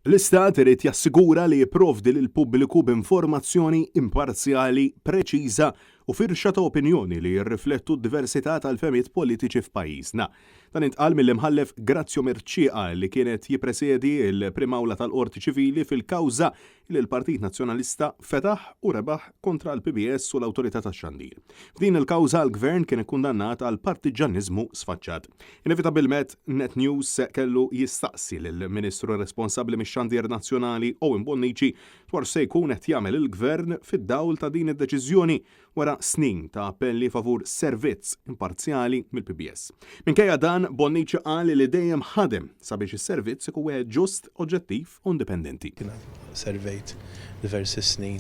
L-Istat irid jassigura li jipprovdi lill-pubbliku b'informazzjoni imparzjali, preċiża u firxa ta' opinjoni li jirriflettu d-diversità tal-fehmiet politiċi f'pajjiżna. Dan intqal mill-Imħallef Grazio Mercieca li kien qed jippresedi l-Prim Awla tal-Qorti Ċivili fil-kawża li l-Partit Nazzjonalista fetaħ u rebaħ kontra l-PBS u l-Awtorità tax-Xandir. F'din il-kawża l-Gvern kien ikkundannat għal partiġġaniżmu sfaċċat. Inevitabilmet, Net News kellu jistaqsi lill-Ministru responsabbli mix-Xandir Nazzjonali Owen Bonnici dwar x'se jkun qed jagħmel il-Gvern fid-dawl ta' din id-deċiżjoni wara snin ta' appelli favur servizz imparzjali mill-PBS. Minkejja dan, Bonnici qal li dejjem ħadem sabiex is-servizz ikun wieħed ġust, oġġettiv u indipendenti. Jiena servejt diversi snin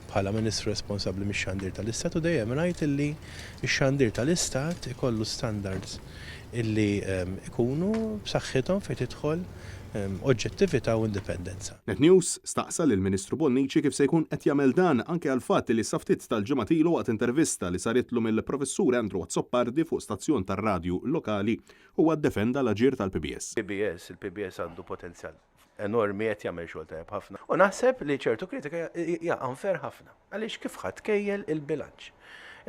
bħala Ministru responsabbli mix-xandir tal-Istat u dejjem rajt illi x-xandir tal-Istat ikollu standards illi ikunu b'saħħithom fejn tidħol oġġettività u indipendenza. Net News staqsa lill-Ministru Bonnici kif se jkun qed jagħmel dan anke għall-fatt li sa ftit tal-ġimgħat ilu waqt intervista li saritlu mill-Professur Andrew Azzopardi fuq stazzjon tar-radju lokali huwa ddefenda l-aġir tal-PBS. PBS, il-PBS għandu potenzjal enormi qed jagħmel xogħol tajjeb ħafna. U naħseb li ċertu kritika hija unfair ħafna. Għaliex kif ħa tkejjel il-bilanċ?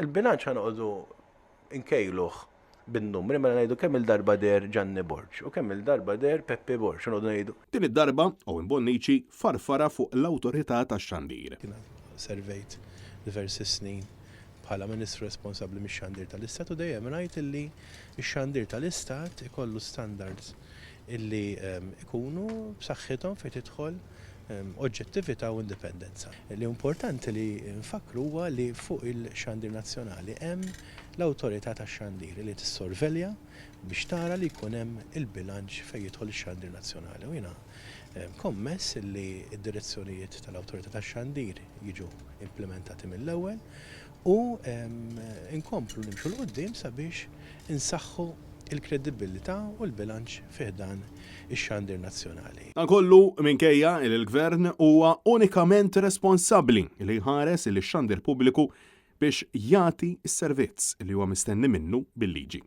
Il-bilanċ ħa noqogħdu nkejluh bin-numri mela ngħidu kemm il-darba deher Ġanni Borg u kemm il-darba deher Peppi Borg u noqogħdu ngħidu. Din id-darba, Owen Bonnici farfarha fuq l-Awtorità tax-Xandir. Jiena servejt diversi snin bħala Ministru responsabbli mix-xandir tal-Istat u dejjem rajt illi x-xandir tal-Istat ikollu standards illi ikunu b'saħħithom fejn tidħol oġġettività u indipendenza. Li importanti li nfakkru huwa li fuq il-xandir nazzjonali hemm l-Awtorità tax-Xandir li tissorvelja biex tara li jkun hemm il-bilanċ fejn jidħol ix-xandir nazzjonali u jiena kommess li d-direzzjonijiet tal-Awtorità tax-Xandir jiġu implimentati mill-ewwel u nkomplu nimxu 'l quddiem sabiex insaħħu l-kredibilità u l-bilanċ fi ħdan ix-xandir nazzjonali. Dan kollu minkejja li l-Gvern huwa unikament responsabbli li jħares li x-xandir pubbliku biex jagħti s-servizz li huwa mistenni minnu bil-liġi.